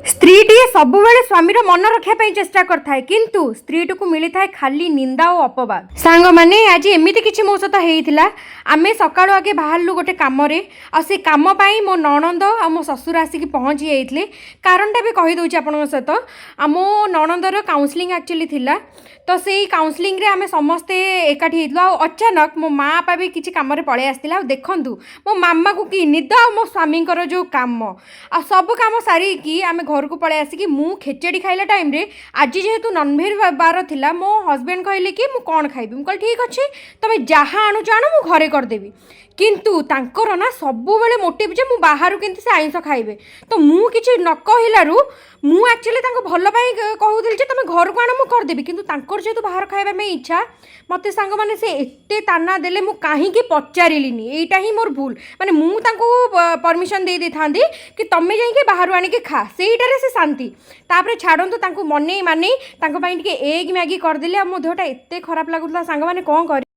ସ୍ତ୍ରୀଟିଏ ସବୁବେଳେ ସ୍ୱାମୀର ମନ ରଖିବା ପାଇଁ ଚେଷ୍ଟା କରିଥାଏ, କିନ୍ତୁ ସ୍ତ୍ରୀଟିକୁ ମିଳିଥାଏ ଖାଲି ନିନ୍ଦା ଓ ଅପବାଦ। ସାଙ୍ଗମାନେ, ଆଜି ଏମିତି କିଛି ମୋ ସହିତ ହେଇଥିଲା। ଆମେ ସକାଳୁ ଆଗେ ବାହାରିଲୁ ଗୋଟେ କାମରେ ଆଉ ସେ କାମ ପାଇଁ ମୋ ନଣନ୍ଦ ଆଉ ମୋ ଶ୍ୱଶୁର ଆସିକି ପହଞ୍ଚି ଯାଇଥିଲେ। କାରଣଟା ବି କହିଦେଉଛି ଆପଣଙ୍କ ସହିତ। ଆଉ ମୋ ନଣନ୍ଦର କାଉନସିଲିଂ ଆକ୍ଚୁଆଲି ଥିଲା, ତ ସେଇ କାଉନସିଲିଂରେ ଆମେ ସମସ୍ତେ ଏକାଠି ହେଇଥିଲୁ। ଆଉ ଅଚାନକ ମୋ ମା ବାପା ବି କିଛି କାମରେ ପଳେଇ ଆସିଥିଲା। ଆଉ ଦେଖନ୍ତୁ, ମୋ ମାମାକୁ କି ନିଦ ଆଉ ମୋ ସ୍ୱାମୀଙ୍କର ଯେଉଁ କାମ। ଆଉ ସବୁ କାମ ସାରିକି ଆମେ ଘରକୁ ପଳେଇ ଆସିକି ମୁଁ ଖେଚେଡ଼ି ଖାଇଲା ଟାଇମ୍ରେ, ଆଜି ଯେହେତୁ ନନଭେଜ୍ ବାର ଥିଲା, ମୋ ହଜବେଣ୍ଡ କହିଲେ କି ମୁଁ କ'ଣ ଖାଇବି? ମୁଁ କହିଲି, ଠିକ୍ ଅଛି, ତମେ ଯାହା ଆଣୁଛ ଆଣ, ମୁଁ ଘରେ କରିଦେବି। କିନ୍ତୁ ତାଙ୍କର ନା ସବୁବେଳେ ମୋଟିଭ୍ ଯେ ମୁଁ ବାହାରୁ କେମିତି ସେ ଆଇଁଷ ଖାଇବେ। ତ ମୁଁ କିଛି ନ କହିଲାରୁ, ମୁଁ ଆକ୍ଚୁଆଲି ତାଙ୍କୁ ଭଲ ପାଇଁ କହୁଥିଲି ଯେ ତମେ ଘରକୁ ଆଣ, ମୁଁ କରିଦେବି। କିନ୍ତୁ ତାଙ୍କର ଯେହେତୁ ବାହାର ଖାଇବା ପାଇଁ ଇଚ୍ଛା, ମୋତେ ସାଙ୍ଗମାନେ ସେ ଏତେ ତାନା ଦେଲେ, ମୁଁ କାହିଁକି ପଚାରିଲିନି, ଏଇଟା ହିଁ ମୋର ଭୁଲ। ମାନେ ମୁଁ ତାଙ୍କୁ ପରମିସନ୍ ଦେଇ ଦେଇଥାନ୍ତି କି ତମେ ଯାଇକି ବାହାରୁ ଆଣିକି ଖା, ସେଇଟାରେ ସେ ଶାନ୍ତି। ତାପରେ ଛାଡ଼ନ୍ତୁ, ତାଙ୍କୁ ମନେଇ ମାନେଇ ତାଙ୍କ ପାଇଁ ଟିକେ ଏଗ୍ ମ୍ୟାଗି କରିଦେଲି। ଆଉ ମୋ ଦେହଟା ଏତେ ଖରାପ ଲାଗୁଥିଲା ସାଙ୍ଗମାନେ, କ'ଣ କରିବି?